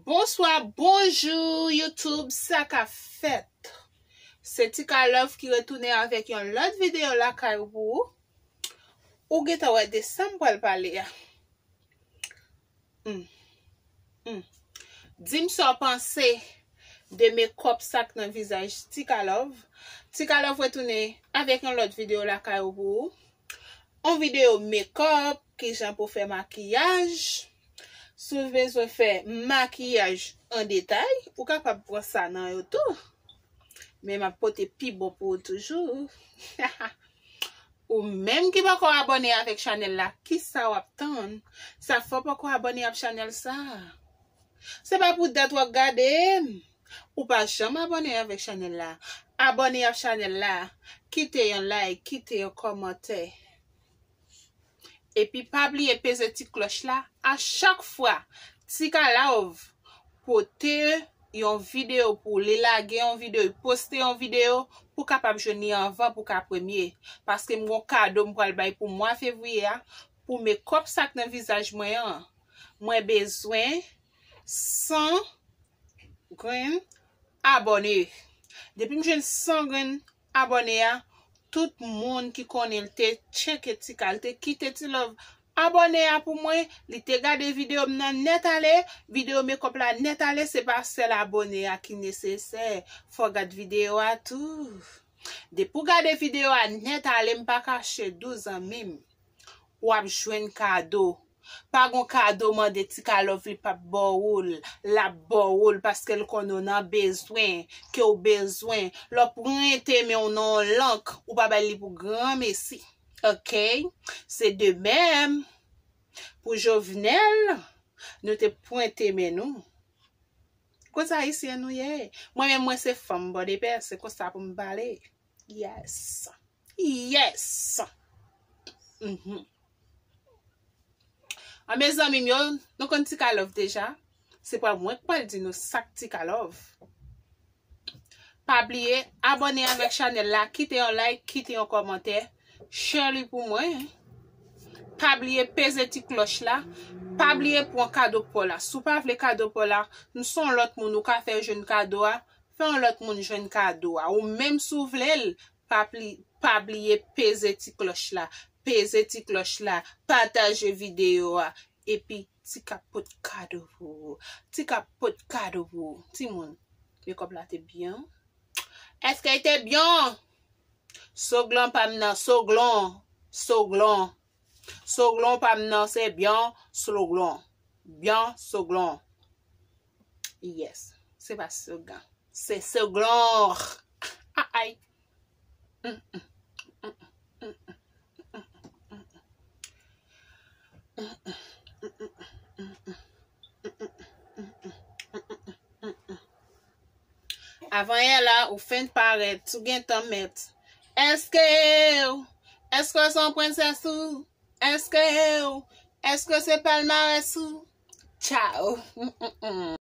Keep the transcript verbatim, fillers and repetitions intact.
Bonswa, bonjou YouTube, sa k ap fèt? Se Tika Love ki retounen avèk yon lòt videyo lakay ou pou ou. Ou gentan wè de sa m pral pale a. Hmm. Hmm. Di m sa w panse de mekòp sa k nan vizaj Tika Love. Tika Love retounen avèk yon lòt videyo lakay ou pou ou. Yon videyo mekòp, kijan pou fè makiyaj. Si w bezwen fè makiyaj an detay, ou kapab pran sa nan yo tou. Men m ap pote pi bon pou ou toujou. Ou menm ki poko abòne avèk chanèl la, kisa w ap tann? Sa fè w poko abòne ak chanèl sa? Se pa pou dat w ap gade m. Ou pa janm abòne avèk chanèl la. Abòne ak chanèl la. Kite yon like, kite yon kòmantè. Epi pa bliye peze ti klòch la. A chak fwa Tika Love pote yon videyo pou li, lage yon videyo, poste yon videyo, pou kapab jwenn li anvan, pou ka premye. Paske m gon kado m pral bay pou mwa fevriye a, pou mekòp sa k nan vizaj mwen an. Mwen bezwen san grenn abòne. Depi m jwenn san grenn abòne a, tout moun ki konnen l te tcheke Tika, l te kite Ti Love abòne a pou mwen, li te gade videyo m nan nèt ale, videyo mekòp la nèt ale, se pa sèl abòne a ki nesesè, fò w gad videyo a tou. Depi w gade videyo a nèt ale, m pa kache, douz zanmi m, w ap jwenn kado. Pa gon kado mande Tika Love li p ap ba w l, l ap ba w l paske l konnen w nan bezwen, ke w bezwen. Lè w pwente men w nan yon lank, ou pa bay li pou granmesi. Oke? Se de menm pou Jovenel, nou te pwente men nou. Kote ayisyen nou ye? Mwen menm, mwen se fanm Pòdepè, se konsa pou m pale. Yes. Yes. Mhm. A, mezanmi m yo, nou konn Tika Love deja. Se pa mwen k pral di nou sa k Tika Love. Pa bliye abòne avèk chanèl la, kite yon like, kite yon kòmantè, share li pou mwen. Pa bliye peze ti klòch la. Pa bliye pran kado pa w la. Si w pa vle kado pa w la, m se yon lòt moun ou ka fè jwenn kado a, fè yon lòt moun jwenn kado a. Ou menm si w vle l, pa pli, pa bliye peze ti klòch la. Peze ti klòch la. Pataje videyo a. Epi, Tika pot kado pou ou. Tika pot kado pou ou. Timoun, mekòp la te byen? Èske l te byen? Soglan pa m nan, soglan, soglan. Soglan pa m nan, se byen, soglan. Byen, soglan. Yes. Se pa soglan. Se soglan. Ay, ay. Avanyè la, ou fenk parèt, ou gentan mèt. Èske w? Èske w se yon prensès ou? Èske w? Èske w se palmarès ou? Tchaw.